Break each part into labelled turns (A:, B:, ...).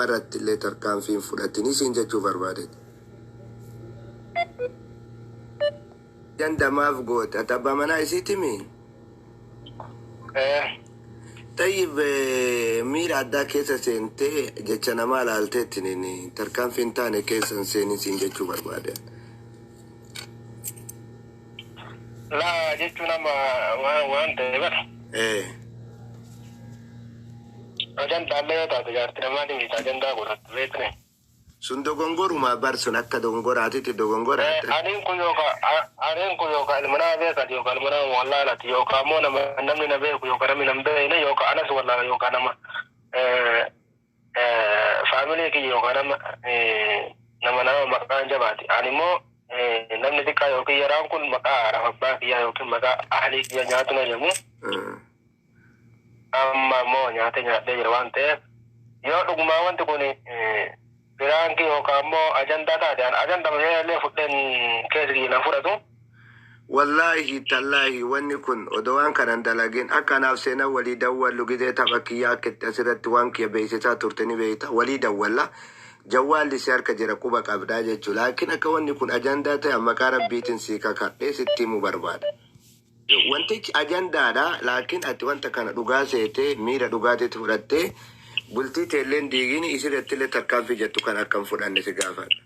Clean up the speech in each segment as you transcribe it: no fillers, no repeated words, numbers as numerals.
A: Irratti illee tarkaanfii hin fudhatinii siin jechuu barbaadeeti. Ajanda maaf goote? Ati abbaa manaa isiitimi?
B: Ee.
A: Tayyib miira addaa keessa seentee jecha namaa laalteettiniin tarkaanfii hin taane keessa hin seenin siin jechuu barbaade.
B: Laa jechuun amma waan waan ta'e bara.
A: Ee.
B: Ajandaallee yoo taate jaarti namaati miti ajandaa godhattu beekne.
A: Sun dogongoruma bar sun akka dogongoraatitti dogongora.
B: Aniin kun yookaan aniin kun yookaan ilma nama beekati yookaan ilma nama wallaalati yookaan ammoo nama namni na beeku yookaan namni na hin beekne yookaan anas wallaala yookaan nama faamilii kiyya yookaan nama nama nama maqaan jabaati. Ani immoo namni xiqqaa yookiin yaraan kun maqaa haadhaaf abbaa kiyyaa yookiin maqaa ahlii kiyya nyaatu na jedhamu. Amma immoo nyaatee nyaadhee jira waan ta'eef yoo dhugumaa wanti kun piraankii yookaan immoo ajandaa taate an ajandama ishee illee fudheen keessa kiyya nan fudhatu.
A: Wallaahi tallaahi wanni kun odoo waan kana hin dalagin akka anaaf seenan walii dawwallu gizee tapha kiyyaa akka itti asirratti waan kiyya beeksisaa turte ni beekta walii dawwalla jawwaalli si harka jira quba qabdaa jechuu laakiin akka wanni kun ajandaa ta'e an maqaa rabbiitin sii kakadhee sitti himuu barbaada. Wantichi ajandaadha laakiin ati wanta kana dhugaa seetee miira dhugaatiitti fudhattee bultii teellee hin diigini isirrattillee tarkaanfii jettu kana akka hin fudhanne si gaafadha.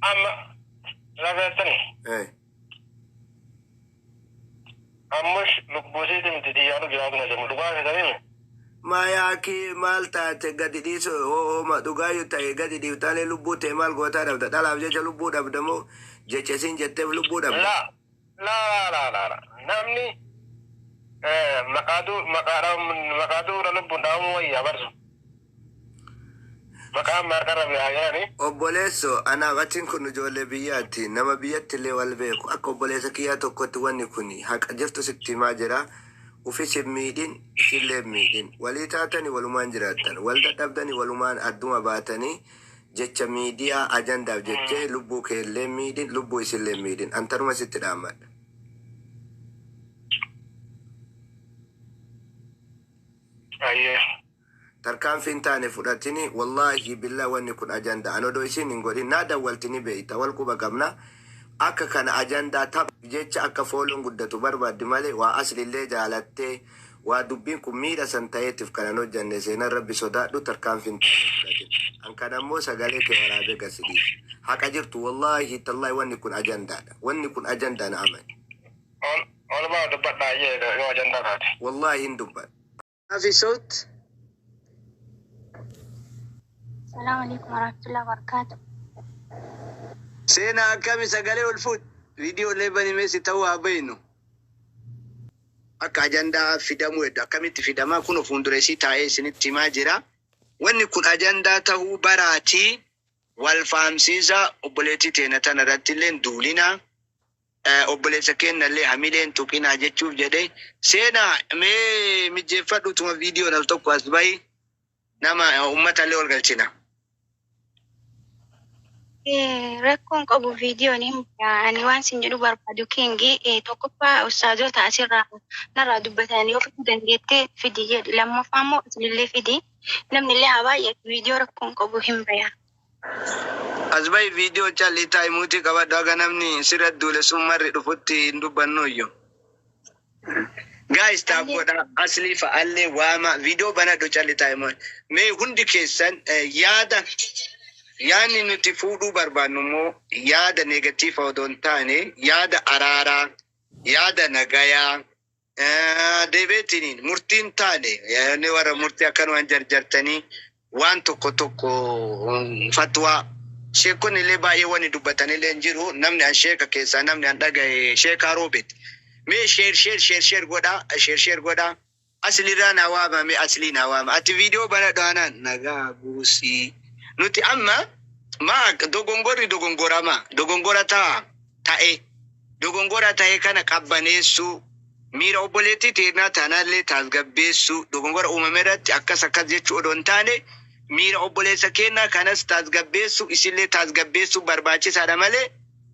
B: Amma lafa jettani. Ammush lubbuu isiiti miti xiyyaanu jiraatu na jedhamu dhugaa feetanii.
A: Maa yaakii maal taate gadi dhiisu hooma dhugaayyu ta'e gadi dhiiftaalee lubbuu ta'e maal gootaa dhabda dhalaaf jecha lubbuu dhabda moo jecha isiin jetteef lubbuu dhabda.
B: La la la la la namni maqaa du maqaadha maqaa duura lubbuun dhaabamuu wayya barsu. Maqaan maaqarra haa jedhani.
A: Obboleesso anaaf atin kun ijoollee biyyaati nama biyyattillee wal beeku akka obboleessa kiyyaa tokkotti wanni kun haqa jirtu sitti himaa jira ufis hin miidhin isillee hin miidhin walii taatani walumaan jiraattan wal dadhabdani walumaan adduma baatanii jecha miidiyaa ajandaaf jettee lubbuu keellee hin miidhin lubbuu isillee hin miidhin an tanuma sitti dhaammadha.
B: Ayyee.
A: Tarkaanfii hin taane fudhatini wallahi billahi wanni kun ajanda an odoo isiin hin godhin naa dawwalti ni beeyta wal quba qabna akka kana ajandaa taphaaf jecha akka fooloon guddatu barbaaddi malee waa aslillee jaalattee waa dubbiin kun miira san taheetif kana hin hojjanne seenan rabbi sodaadhu tarkaanfii hin taane hin fudhatin an kana immoo sagalee kee waraabee gad si dhiisa haqa jirtu wallahi tallahi wanni kun ajandaadha wanni kun ajandaa na amani.
B: Ol ol baa dubbadhaa ayyee yoo ajandaa taate.
A: Wallahi hin dubbadha.
C: Mafi sawt.
D: Salaam alaikum warahmatullahi wabarakatuh.
C: Seenaa akkami sagalee ol fuudhi video illee bani mee si ta'uu haa beeynu. Akka ajandaa fidamuu heddu akkamitti fidamaa kuno fuundura isii taa'ee isinitti himaa jira wanni kun ajandaa tahuu baraatii wal fahamsiisaa obboleettii teena tana irrattillee hin duulinaa Obboleessa keennallee hamilee hin tuqinaa jechuuf jedhe. Seenaa mee mijjeeffadhu utuma viidiyoon al tokko as bahi nama ummatallee ol galchina.
D: Rakkoon qabu viidiyoon hin baya. Ani waan sin jedhu barbaadu King tokkoffaa ustaazota asirraa narraa dubbatan yoo fiduu dandeette fidi jedhi. Lammaffaa immoo isinillee fidi. Namni illee haa baay'atu viidiyoo rakkoon qabu hin baya.
C: As bahi video calli taa'i muutii qabadhu haga namni sirra duule sun marri dhufutti hin dubbannuuyyu. Guys tap
D: Ayyee.
C: godha aslii fa'allee waama video banadhu calli taa'i mo mee hundi keessan yaada yaanni nuti fuudhuu barbaannu immoo yaada negatiifa odoo hin taane yaada araaraa yaada nagayaa Deebi'eetiniin murtiin taane inni warra murtii akkanumaan jarjartanii waan tokko tokko fatwaa sheekonni illee baay'ee wani dubbatan illee hin jiru namni an sheeka keessaa namni an dhagaye sheekaa roobet mee sheer sheer sheer sheer godhaa sheer sheer godhaa aslirraa naa waama mee aslii naa waama ati viidiyoo banadhu anaan nagaa buusii nuti amma maa dogongorri dogongorama dogongora ta'a ta'e Dogongora tahe kana qabbaneessuu, miira obboleettii teennaa tanallee taasgabbeessuu, dogongora uumame irratti akkas akkas jechuu odoo hin taane, miira obboleessa keennaa kanas taasgabbeessuu, isillee taasgabbeessuu barbaachisaadha malee,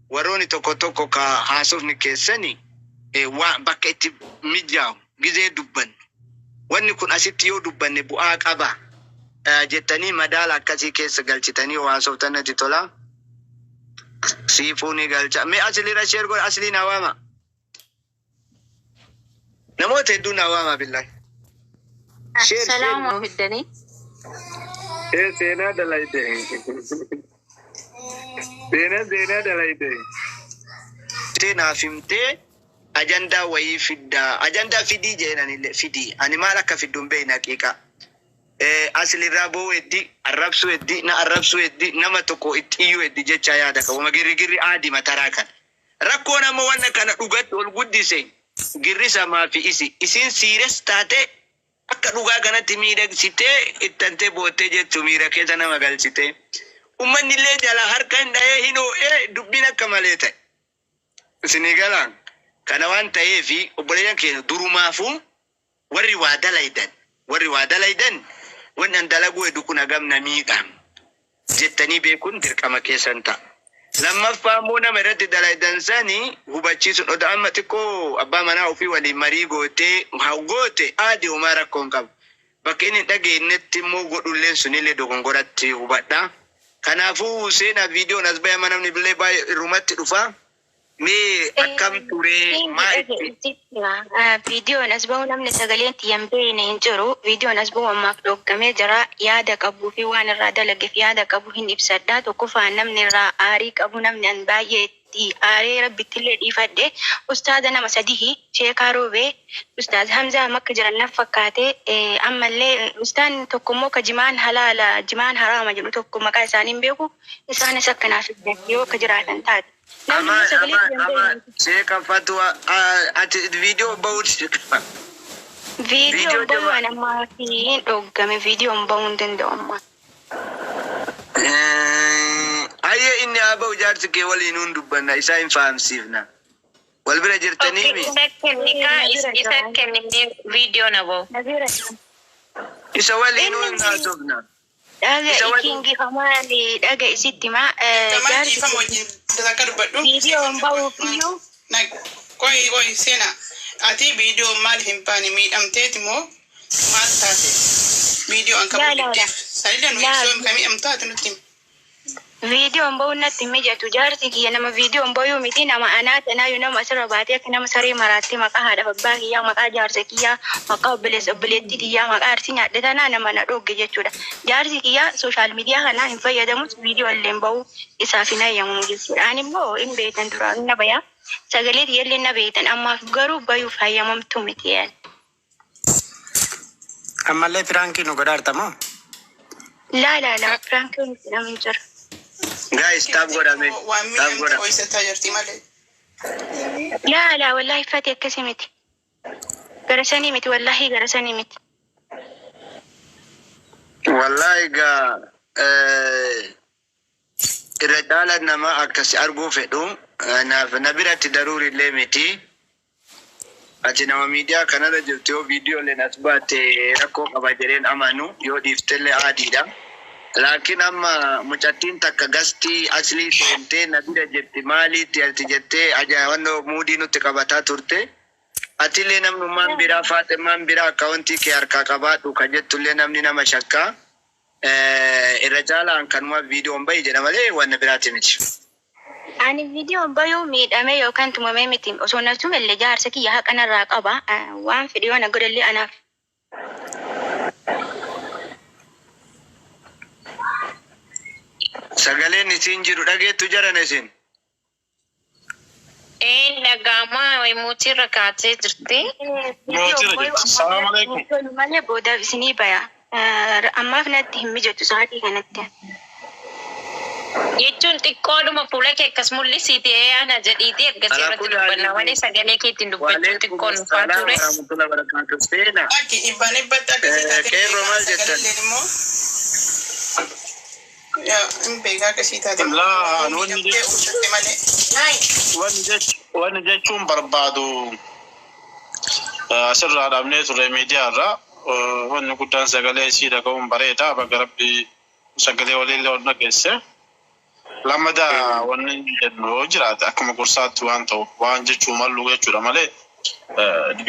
C: warroonni tokko tokko ka haasofni keessani waan bakka itti mijjaawu gizee dubbannu. Wanni kun asitti yoo dubbanne bu'aa qaba jettanii madaala akkasii keessa galchitanii haasoftan natti tola. Siifuu ni galcha. Mee asliirra share godha, asliin hawaama. Namoota hedduun hawaama billahi. Share share.
E: Salaamu fiddanii.
C: Seenaa dalayte. Seenaa dalayte. Naaf himtee ajandaa wayii fiddaa. Ajandaa fidii jedhanillee fidii. Ani maal akka fiddu hin beekne haqiiqa. Aslirraa boo'u heddi, arrabsuu heddi, na arrabsuu heddi, nama tokko itti iyyuu heddi jecha yaada qabu. Girri girri aadii mataraa kana. Rakkoon ammoo wanna kana dhugatti ol guddise girri samaa fi isi. Isiin siires taate akka dhugaa kanatti miidhagsitee ittantee boottee jettu miira keessa nama galchite. Uummanni illee jala harka hin dhahee hin hoo'ee dubbiin akka malee ta'e. Isinii galaan kana waan ta'eefi obboleeyyan keenya durumaafuu warri waa dalaydan wanni an dalaguu hedu kun hagam na miidha jettanii beekuun dirqama keessan ta'a. Lammaffaa immoo nama irratti dalaydan sani hubachiisuun oda amma xiqqoo abbaa manaa ofii waliin marii gootee haa goote aadii homaa rakkoo hin qabu. Bakka inni hin dhageenyetti immoo godhulleen sunillee dogongoratti hubadha. Kanaafuu seenaa viidiyoon as bahe amma namni illee baay'ee irrumatti dhufa. Mee akkam ture maa itti
D: Viidiyoon as bahu namni sagaleen xiyyan beekne hin jiru. Viidiyoon as bahu ammaaf dhokkamee jira. Yaada qabuu fi waan irraa dalageef yaada qabu hin ibsadha. Tokkoffaan namni irraa aarii qabu, namni an baay'ee itti aaree rabbitti illee dhiifadhe. Ustaaza nama sadihi, Sheekaa Roobee, Ustaaz Hamzaa makka jiran naf fakkaate. Ammallee ustaan tokko immoo ka jimaan halaala jimaan haraama jedhu tokko maqaa isaanii hin beeku. Isaanis akkanaaf yoo akka jiraatan taate. Namni
C: Amaan
D: immoo sagalee
C: amaan
D: xiyyan
C: amaan
D: beekne.
C: Sheeka fatwa ati viidiyoo bahuun
D: Viidiyoon
C: viidiyoo
D: bahuu
C: jabaa.
D: an ammaa hin dhoggame, viidiyoon bahuu hin danda'u ammaa.
C: Ayyee, inni haa bahu, jaarsi kee waliin hun dubbanna, isaa hin fahamsiifna. Wal bira jirtanii mi?
E: Isa kennikaa
D: Na bira
E: isa
D: jira.
E: kennee viidiyoo na bahu.
D: Na bira jira.
C: Isa waliin hun
D: Inni
C: haasofna.
D: dhaga
C: Isa waliin.
D: ikingi hamaali dhaga isitti maa
F: Gamaan
D: jaarsi
F: dhiifama wajjin akka dubbadhu.
D: viidiyoon bahuuf iyyuu
F: Qoyi qoyi, seena. Ati viidiyoo maaliif hin baane? Miidhamteeti moo maal taate? Viidiyoo an
D: Laa
F: qabu
D: laa laa.
F: diddeef. Sanillee nu
D: Laa
F: ibsuu kan miidhamtu taate nutti himi.
D: Viidiyoon bahuun natti hin mijatu. Jaarsi kiyya nama viidiyoon bahuu miti, nama anaa tanaayyuu nama asirra baatee akka nama saree maraattee maqaa haadha abbaa kiyyaa, maqaa jaarsa kiyyaa, maqaa obboleessa obboleettii kiyyaa, maqaa arsii nyaadhe tanaa nama na dhogge jechuudha. Jaarsi kiyyaa social media kanaa hin fayyadamus, viidiyoo illee hin bahu, isaaf hin hayyamamu jechuudha. Ani immoo hin beektan, duraan na bayaa. Sagalee kiyyallee na beektan, ammaaf garuu bayuuf hayyamamtu miti yaani.
G: Ammallee prank nu godhaarta moo?
D: Laa laa laa, prank miti, namni jira.
C: Guys, tap godhame.
F: Waan
C: Tap
F: miidhamte
C: godha.
F: ho'isataa jirti malee.
D: Laa laa, wallaahi fati akkasii miti. Gara sanii miti, wallaahi gara sanii miti.
C: Wallahi gaa irra caala nama akkasi arguu fedhu naaf na biratti daruurillee miti. Ati nama miidiyaa kanarra jirtu, yoo viidiyooleen as baate rakkoo qaba jedheen amanu, yoo dhiiftellee aadiidha. Laakiin amma mucattiin takka gastii aslii seentee na bira jirti maaliitti ati jettee ajaa'ibannoo muudii nutti qabataa turte. Atillee namnummaan biraa Faaximmaan biraa akkaawuntii kee harkaa qabaadhu ka jettullee namni nama shakkaa. Irra caalaan kanuma viidiyoon bahi jedha malee wanna biraati miti.
D: Ani viidiyoon bayuu miidhamee yookaan tumamee miti. Osoo na tumellee jaarsa kiyya haqa narraa qaba. Waan fedhe yoo na godhallee anaaf.
C: Sagaleen isiin jiru dhageettu jaran isin.
E: Ee, dhaga'amaa muutii kaatee jirti.
D: Viidiyoon bayuu
H: jirti. Salaam
D: ammaaf
H: alaikum.
D: tolu malee boodaaf isinii baya. Ammaaf natti hin mijatu sa'aatii kanatti.
E: Jechuun xiqqoodhuma fuula kee akkas mul'isiiti ee ana jedhiiti ergasii
C: Alaa
E: irratti
C: kulli
E: dubbanna
C: haalin
E: malee sagalee keetiin dubbachuu
C: Waalaikum
E: xiqqoon ulfaa
C: salaam
E: ture.
C: warahmatullahi wabarakatuh. Seena.
F: Akki dhibbaan dhibbatti akkasii taate
C: Qeerroo
F: beekaa
C: maal jettan?
F: sagaleen immoo yaa hin beekaa akkasii taate
H: Laa, wanni
F: miidhamtee
H: jechuun
F: uffate malee.
H: wanni jechuun barbaadu asirraa dhaabnee turre miidiyaa irraa wanni guddaan sagalee isii dhaga'uun bareeda, bakka rabbi sagalee waliillee ol dhageesse. Lammadaa wanni jennu yoo jiraate akkuma gorsaatti waan ta'u waan jechuu mallu jechuudha malee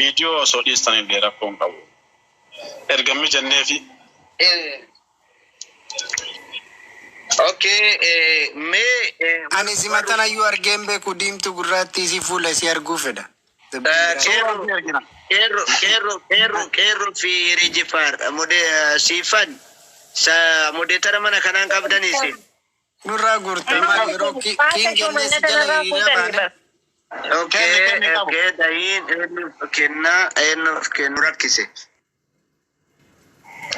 H: viidiyoo osoo dhiistan illee rakkoo hin qabu. Ergammi jenneefi.
C: Okay, mee
G: Ani si matan ayyuu argeen beeku diimtuu gurraattii si fuula si arguu fedha.
C: Qeerroo, qeerroo, qeerroo, qeerroo, qeerroo fi Rijifaar mode siifan sa modeetara mana kanaan qabdaniisi.
G: Nurraa guurte maal yeroo kiin kennee si jala hiriira baane.
C: Okay,
H: Kenni qabu.
C: okay, dahiin eenyuuf kennaa eenyuuf kennu rakkise.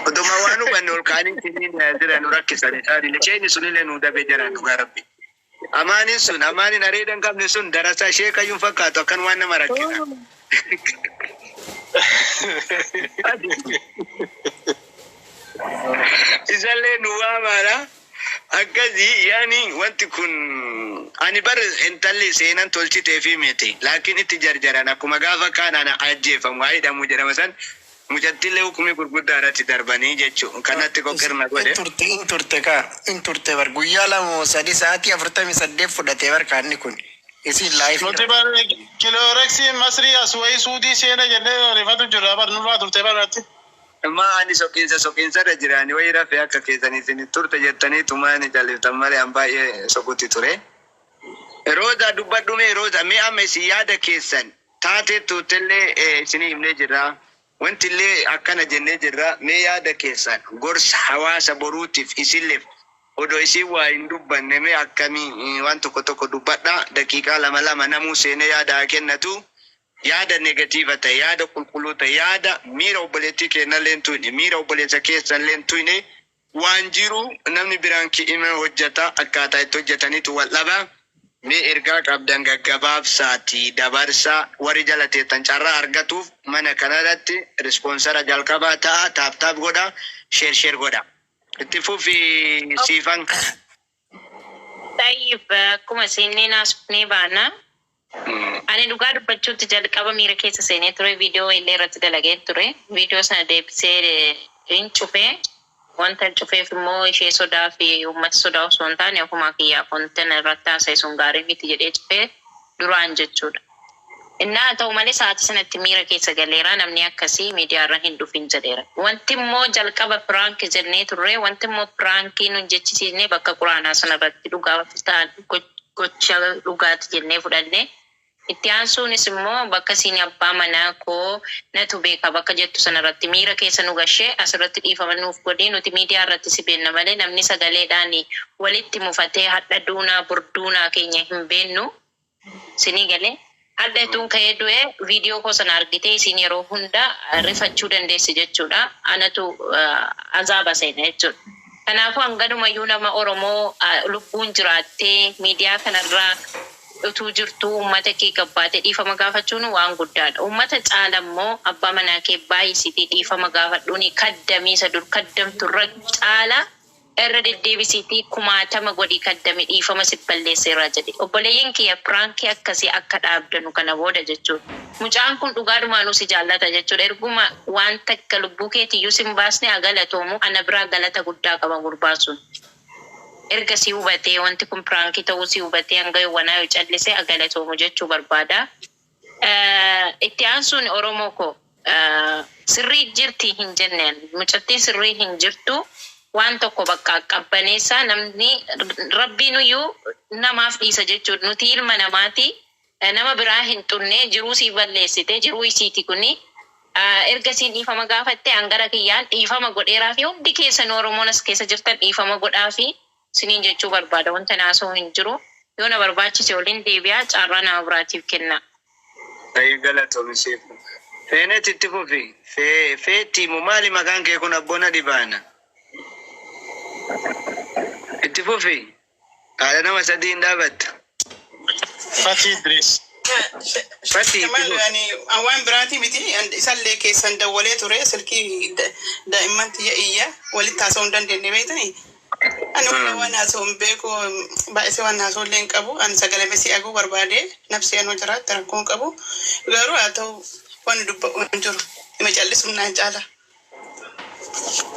C: Oduma waan hubanne ol kaanii kiniin jira nu rakkisan isaanii isheen sunillee nu dabe jiran dhugaa rabbi. Amaanin sun amaanin areeda hin qabne sun darasaa ishee kayyuun fakkaatu akkan waan nama rakkisa. Isallee nu waamaadha. Akkasii yaani wanti kun ani bar intalli seenan tolchitee fi miti. Laakiin itti jarjaran akkuma gaafa kaan ana ajjeefamu haa hidhamu jedhama san mucattillee hukumii gurguddaa irratti darbanii jechuudha. Kanatti qoqqirna godhe.
G: In turte in turte kaa in turte bar guyyaa 2 moo 3 sa'aatii 48 fudhatee bar kaanni kun isin live.
H: Nuti bar kilooreksii Masrii as wayii Suudii seena jennee rifatu jira bar nurraa turte barratti.
C: Ma ani soqiinsa soqiinsarra jiraani wayii rafee akka keessanii isin turte jettanii tumaani jalliftan malee an baay'ee soqutti ture. Rooza dubbadhu mee Rooza mee amma isin yaada keessan taatee tuutellee isinii himnee jirra. Wanti illee akkana jennee jirra. Mee yaada keessan gorsa hawaasa boruutiif isilleef odoo isin waa hin dubbanne mee akkamii waan tokko tokko dubbadha. Daqiiqaa lama lama namuu seenee yaada haa kennatu. Yaada negative ta'e, yaada qulqulluu ta'e, yaada miira obboleettii keenyallee hin tuyne, miira obboleessa keessanillee hin tuyne, waan jiru namni biraan ki'ima hojjeta akkaataa itti hojjetaniitu wal dhaba. Mee ergaa qabdan gaggabaabsaati dabarsaa warri jala teettan carraa argatuuf mana kanarratti sponsor jalqabaa ta'a tap tap godha share share godha. Itti fufi siifan.
E: Tayyib akkuma isinneen haasofnee baana. Ani dhugaa dubbachuutti jalqaba miira keessa seenee ture viidiyoo illee irratti dalagee ture. Viidiyoo sana deebisee hin cufee wanta cufeef immoo ishee sodaa fi uummata sodaa osoo hin taane ofumaa kiyyaaf wanta irratti haasa'e sun gaarii miti jedhee cufee duraan jechuudha. Innaa haa ta'u malee sa'aatii sanatti miira keessa galeera namni akkasii miidiyaarra hin dhufin jedheera. Wanti immoo jalqaba prank jennee turre wanti immoo prankii nun jechisiisne bakka quraanaa sanarratti dhugaa ta'an gocha dhugaati jennee fudhanne. Itti aansuunis immoo bakka isin abbaa manaa koo natu beeka bakka jettu sanarratti miira keessa nu gashee asirratti dhiifama nuuf godhee nuti miidiyaa irratti si beenna malee namni sagaleedhaan walitti mufatee hadha duunaa burduunaa keenya hin beennu sinii galee. Hadha ituun ka'ee du'e viidiyoo koo sana argitee isin yeroo hunda rifachuu dandeessi jechuudha. Anatu azaaba seena jechuudha. Kanaafuu hanganumayyuu nama Oromoo lubbuun jiraattee miidiyaa kanarraa utuu jirtuu uummata kee gabbaatee dhiifama gaafachuun waan guddaadha. Uummata caala immoo abbaa manaa kee baay'isiitii dhiifama gaafadhuun kaddamii isa dur kaddamturra caala irra deddeebisiitii kumaatama godhii kaddame dhiifama si balleesseera jedhe. Obboleeyyiin kiyya prankii akkasii akka dhaabdanu kana booda jechuudha. Mucaan kun dhugaadhumaanuu si jaallata jechuudha. Erguma waan takka lubbuu keetiyyuu sin baasne haa galatoomu ana biraa galata guddaa qaba gurbaan sun. Erga si hubatee wanti kun prankii ta'uu si hubatee hanga yoowwanaa yoo callise haa galatoomu jechuu barbaada. Itti aansuun Oromoo koo sirrii jirti hin jenneen mucattiin sirrii hin jirtu waan tokko bakka qabbaneessaa namni rabbiin iyyuu namaaf dhiisa jechuudha. Nuti ilma namaati nama biraa hin xunne jiruu sii balleessite jiruu isiiti kuni. Erga siin dhiifama gaafatte hangara kiyyaan dhiifama godheeraa fi hundi keessan Oromoon as keessa jirtan dhiifama godhaa fi siniin jechuu barbaada. Wanta naasoo hin jiru. Yoo na barbaachise waliin deebi'aa carraa nama biraatiif kenna.
C: Baay'ee galatoomi siifan. Feenet itti fufi. Feetii maali maqaan kee kun abboona dhibaana? Itti fufi. Haadha nama sadii hin dhaabatta.
H: Fatii Idris.
C: Fatii itti
F: Kamal
C: fufi.
F: ani waan biraatii miti isallee keessan dawwalee ture silkii daa'imman tiyya iyya walitti haasa'uu hin dandeenye beektanii. Ani waan haasa'u hin beeku baay'isee waan haasa'u illee hin qabu ani sagalee mesii aguu barbaade nafsi anuu jiraatti rakkoo hin qabu garuu haa ta'u waan dubba'u hin jiru hima callisuun naan caala.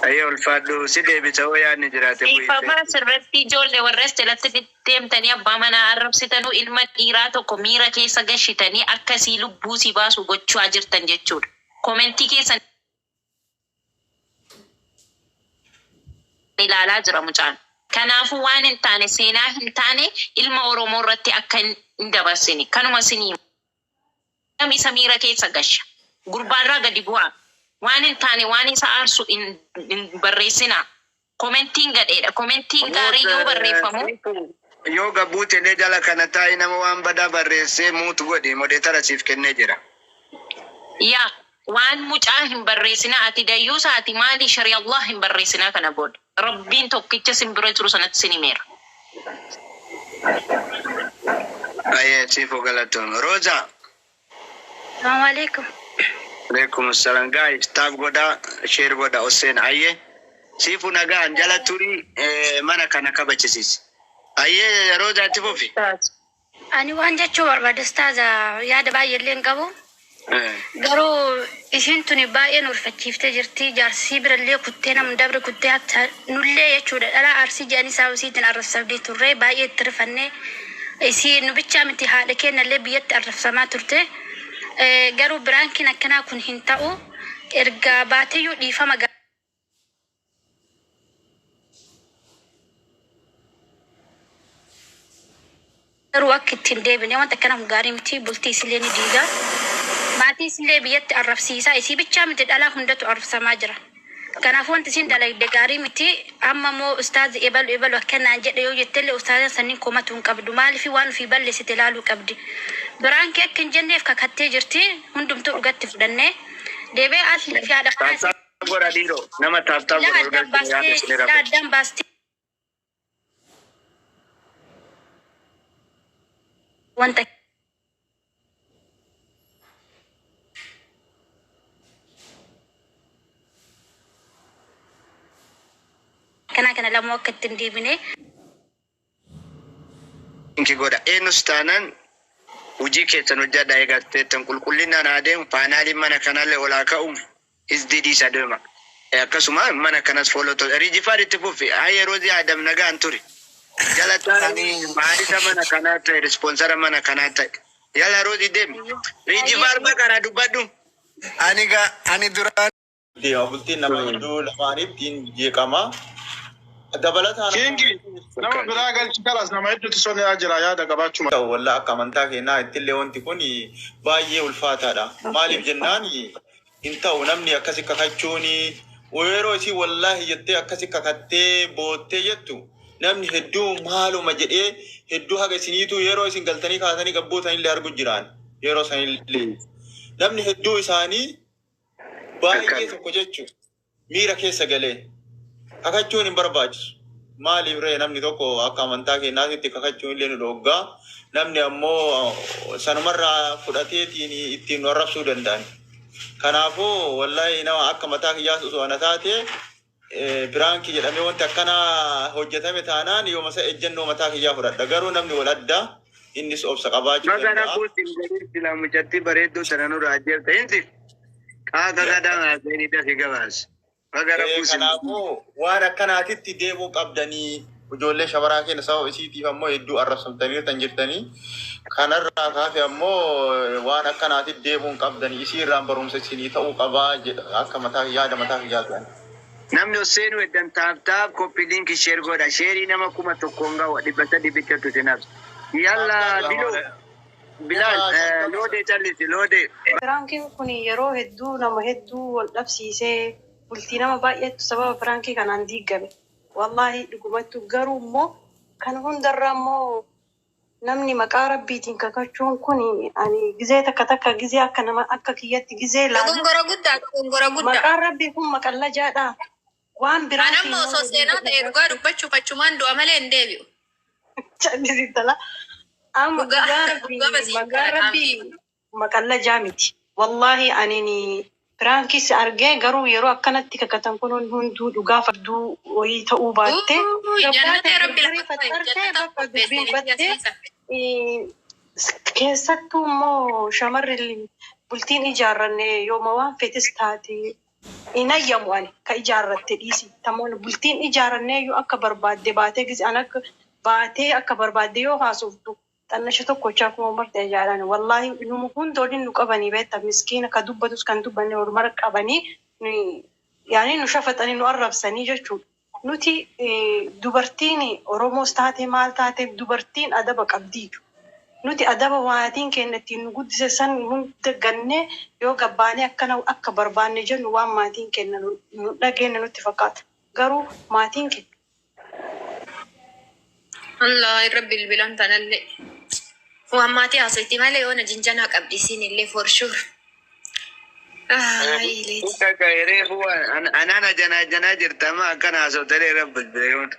C: Ayyee ulfaadhu si deebisa hoo yaadni jiraate bu'ii
E: Dhiifama
C: feeti.
E: asirratti ijoollee warra as jalatti deemtanii abbaa manaa arrabsitanuu ilma dhiiraa tokko miira keessa gashitanii akkasii lubbuu si baasu gochaa jirtan jechuudha. Commentii keessan Ilaalaa jira mucaan. Kanaafuu waan hin taane, seenaa hin taane ilma Oromoo irratti akka hin dabarsine. Kanuma isinii namni isa miira keessa gasha. Gurbaarraa gadi bu'aa. Waan hin taane, waan isa aarsu hin barreessinaa. Komentiin gadheedha. Komentiin gaarii yoo barreeffamu
C: Yoo gabbuute illee jala kana taa'ee nama waan badaa barreessee mute godhi, moderator siif kennee jira.
E: Yaa, waan mucaa hin barreessinaa. Ati dayyuusa, ati maali, shari'a Allah hin barreessinaa kana booda. Rabbiin tokkicha sin bira jiru sanatti sin himeera.
C: Ayyee, siifoo galatoom. Rooza.
D: Salaamu alaikum.
C: Alaikum salam. Guys, tap godhaa, share godhaa, Hussein. Ayyee. Siifuu nagaan jala turii, mana kana kabachisiisi. Ayyee, Rooza, itti fufi.
D: Ani waan jechuu barbaade, ustaaza, yaada baay'ee illee hin qabu. Garuu ishiin tuni baay'ee nu rifachiiftee jirti. Jaarsii birallee kuttee, namni dabre kuttee, hatta nullee jechuudha. Dhalaa Arsii jedhanii sababa isiitiin arrabsamnee turre, baay'ee itti rifannee. Isii nu bichaa miti, haadha keenyallee biyyatti arrabsamaa turte. Garuu prankiin akkanaa kun hin ta'u. Erga baateyyuu dhiifama garuu akka ittiin deebine. Wanta akkana kun gaarii miti. Bultii isillee ni diiga. Maatii isillee biyyatti arrabsiisaa. Isii bichaa miti, dhalaa hundatu arrabsamaa jira. Kanaafuu wanti isiin dalagde gaarii miti. Amma immoo ustaazi ebalu ebalu akkanaan jedhe yoo jettellee, ustaazan sanniin komatu hin qabdu. Maaliif, waan ofii balleessite ilaaluu qabdi. Prankii akka hin jenneef kakattee jirti. Hundumtuu dhugatti fudhannee. Deebi'ee aslii fi haadha manaa
C: Tap tap godha dhiiroo. Nama tap tap
D: silaa
C: godha
D: addaan
C: argachuu yaada
D: baastee
C: isin
D: silaa
C: rafu.
D: addaan baastee wanta akkanaa kana lamuu akka ittiin deebine.
C: Inki godha. Eenyus taanaan hojii keessan hojjedha eegalteettan, qulqullinaan haa deemu, paanaaliin mana kanallee ol haa ka'u, isdii isa deema. Akkasuma mana kanas follow ta'u. Rijifaar, itti fufi. Hayyee, Roozii Adam, nagaan turi. Jala taa'anii maalisa mana kanaa ta'e, sponsor mana kanaa ta'e. Yala Roozii, deemi. Rijifaar, baqara dubbadhu.
G: Ani gaa ani duraan
I: Deema bultiin nama hedduu lamaaniif ittiin jeeqama. Dabalataan
H: Kingi, nama biraa galchi kalas, nama hedduutu sonaa jira yaada qabaachuu mala.
I: Wallaa, akka amantaa keenyaa ittillee wanti kun baay'ee ulfaataadha. Maaliif jennaan, hin ta'u namni akkasi kakachuun. Yeroo isii wallaahi jettee akkasi kakattee boottee jettu, namni hedduu maaluma jedhee, hedduu haga isiniitu yeroo isin galtanii kaasanii gabbootanillee argu jiraan. Yeroo sanillee namni hedduu isaanii baay'ee tokko jechuudha. Miira keessa galee kakachuun hin barbaachisu. Maaliif ree, namni tokko akka amantaa keenyaatti kakachuun illee nu dhoggaa. Namni ammoo sanumarraa fudhateetiin ittiin nu arrabsuu danda'an. Kanaafuu wallaahi, nama akka mataa kiyyaas osoo ana taate, prankii jedhamee wanti akkanaa hojjetame taanaan, yooma isa ejjennoo mataa kiyyaa fudhadha. Garuu namni wal adda, innis obsa qabaachuu
C: Baga
I: danda'a.
C: rabbuutti hin godhin, silaa mucattii bareedduu sana nurraa ajjeefte. Insi qaaqa gadaa haasa'anii dafii gabaas. Baga rabbuutti hin godhin.
I: Kanaafuu waan akkanaatitti deemuu qabdanii, ijoollee shabaraa keenya sababa isiitiif ammoo hedduu arrabsamtaniirtan jirtanii. Kanarraa kaafe ammoo waan akkanaatitti deemuu hin qabdanii, isii irraan barumsa isinii ta'uu qabaa jedha akka mataa yaada mataa kiyyaa ta'an.
C: Namni Hussein weddan tap tap, copy link, share godha. Shareii nama 1000 hin gahu, 300 bichatu isin hafe. Yalla, Biloo. Bilaal, loodee callisi loodee.
J: Prankiin kun yeroo hedduu nama hedduu wal dhabsiisee, bultii nama baay'eetu sababa prankii kanaan diigame. Wallaahi dhugumattu, garuu immoo kan hundarraa immoo namni maqaa rabbiitiin kakachuun kun, ani gizee takka takka gizee akka nama akka kiyyatti gizee laalu
K: Dogongora guddaa, dogongora guddaa.
J: Maqaan rabbii kun maqallajaadha. Waan
K: An
J: biraatiin
K: amma
J: yoo
K: osoo
J: waliin
K: seenaa ta'e, dhugaa dubbachuuf achumaan du'a malee hin deebi'u.
J: Callisi tala. Amma
K: Dhugaa
J: dhugaa rabbii
K: dhugaa basiin
J: maqaan
K: kana
J: rabbii
K: qaamni.
J: maqallajaa miti. Wallaahi ani prankis argee, garuu yeroo akkanatti kakatan kun hunduu dhugaa farduu wayii ta'uu baatte
K: Jannatee
J: gabbaate
K: rabbi
J: gargarii
K: lafa ta'e
J: faxartee
K: jannata
J: bakka dubbiin
K: qopheessee
J: battee.
K: asiisa.
J: Keessattuu immoo shamarri bultiin ijaarranne yooma waan fetes taate hin ayyamu. Ani ka ijaarratte dhiisi, tamoon bultiin ijaarranne yoo akka barbaadde baatee gize an akka baatee akka barbaadde yoo haasoftu, xannasha tokkochaa kuma marte ijaaran. Wallaahi numa hunda waliin nu qabanii beekta, miskiina ka dubbatus kan dubbanne walumara qabanii, yaani nu shafaxanii nu arrabsanii jechuudha. Nuti dubartiin Oromoos taate maal taate dubartiin adaba qabdiitu. Nuti adaba maatiin keenya ittiin nu guddise san hunda gannee yoo gabbaanee akkana akka barbaanne jennu waan maatiin keenya nu dhageenye nutti fakkaata. Garuu maatiin keenya
K: Allah irra bilbilan tanallee. Waan maatii haasofti malee yoona jinjanaa qabdi isiin illee for sure. Ay, leeti.
C: Reefu anaana janaa janaa jirta amma akkana haasoftalee irra bilbilee.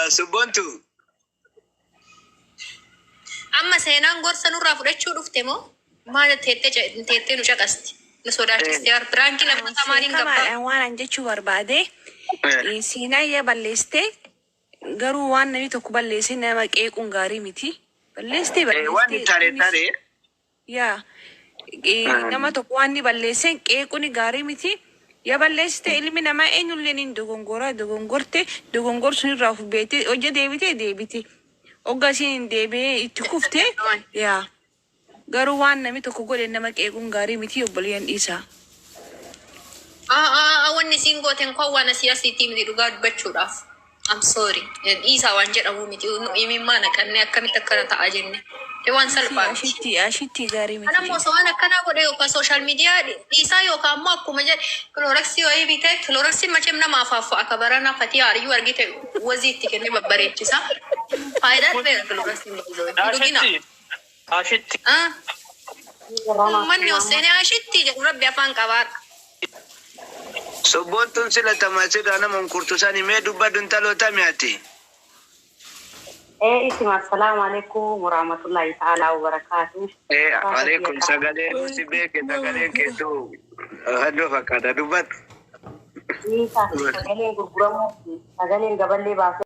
C: Subbontu.
K: Amma seenaan gorsa nurraa fudhachuu dhufte moo maal teettee teettee nu caqasti? Nu sodaachiste biraankii lammataa maaliin gabbaa?
L: Beekamaadhaan waan an jechuu barbaade seenaa iyya balleessite, garuu waan namni tokko balleesse nama qeequun gaarii miti. Balleessite
C: Waan
L: balleessite
C: taare
L: innis
C: taare.
L: Yaa nama tokko waan inni balleesse qeequun gaarii miti. Yaa balleessite, ilmi namaa eenyullee ni dogongora, dogongorte, dogongorsuun irraa of beekte hojja deebite deebite. Hogga isiin hin deebi'ee itti kufte, yaa garuu waan namni tokko godhe nama qeequun gaarii miti, obboleeyyan dhiisaa.
K: Wanni isiin gooten koo waan asii asiitii miti dhugaa dubbachuudhaaf. I'm sorry. Dhiisaa waan jedhamu miti. Nu imimmaa naqannee akkamitti akkana ta'a jenne. Waan salphaa miti.
L: Ashitti ashitti gaarii miti.
K: Kanammoo osoo waan akkanaa godhe yookaan social media dhiisaa yookaan ammoo akkuma jedhe Cloroxii wayii bitee, Cloroxiin macheem nama afaaf akka baranaa fatii haariyyuu argite wazii itti kennee babbareechisa. Faayidaa dhabeera Cloroxiin dhugina.
M: Ashitti. Ashitti.
K: Uummanni oseenee ashitti jedhu rabbi afaan qabaadha.
C: Subbontuun sila tamasirraa nama hunkurtu sani mee dubbadhu intaloo ati.
N: Isima assalamu alaikum warahmatullahi ta'ala wabarakatuh.
C: Alaikum sagalee si beeke, sagaleen keetu halluu fakkaata, dubbadhu.
N: Sagaleen gurguramu, sagaleen gaballee baasee.